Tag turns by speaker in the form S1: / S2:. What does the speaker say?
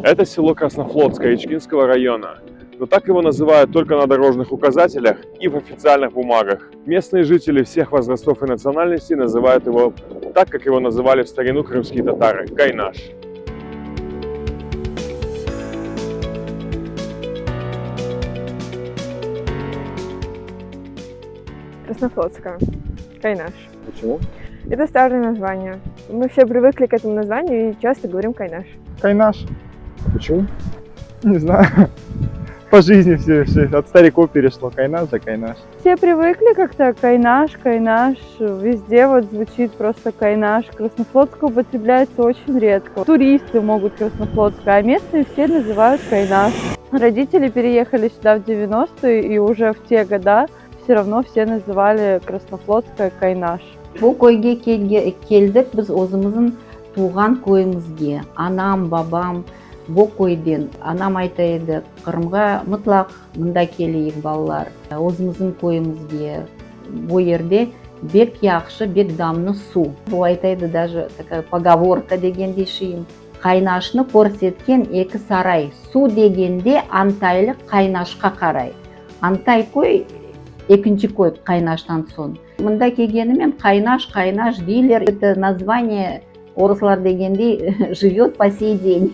S1: Это село Краснофлотское Ичкинского района. Но так его называют только на дорожных указателях и в официальных бумагах. Местные жители всех возрастов и национальностей называют его так, как его называли в старину крымские татары – Кайнаш.
S2: Краснофлотская. Кайнаш.
S1: Почему?
S2: Это старое название. Мы все привыкли к этому названию и часто говорим Кайнаш.
S3: Кайнаш.
S1: Почему?
S3: Не знаю. По жизни все, все от стариков перешло. Кайнаш да кайнаш.
S4: Все привыкли как-то Кайнаш, Кайнаш, везде вот звучит просто Кайнаш. Краснофлотское употребляется очень редко. Туристы могут Краснофлотское, а местные все называют Кайнаш. Родители переехали сюда в 90-е, и уже в те года все равно все называли Краснофлотское Кайнаш.
S5: Bu köyge keldik biz özümizniñ tuvğan köyümizge. Anam, babam bu köyden. Anam ayta edi, Qırımğa mıtlaq mında keleyik, balalar, özümizniñ köyümizge. Bu yerde bek yahşı, bek damlı suv. Bu ayta edi, daje takaya pogovorka degende şeyim, Qaynaşnı körsetken eki saray, suv degende Antaylı Qaynaşqa qaray. Antay köy, ekinci köy Qaynaştan soñ. Mında kelgenimen Qaynaş, Qaynaş deyler, eto nazvaniye, oruslar degendey, живет по сей день.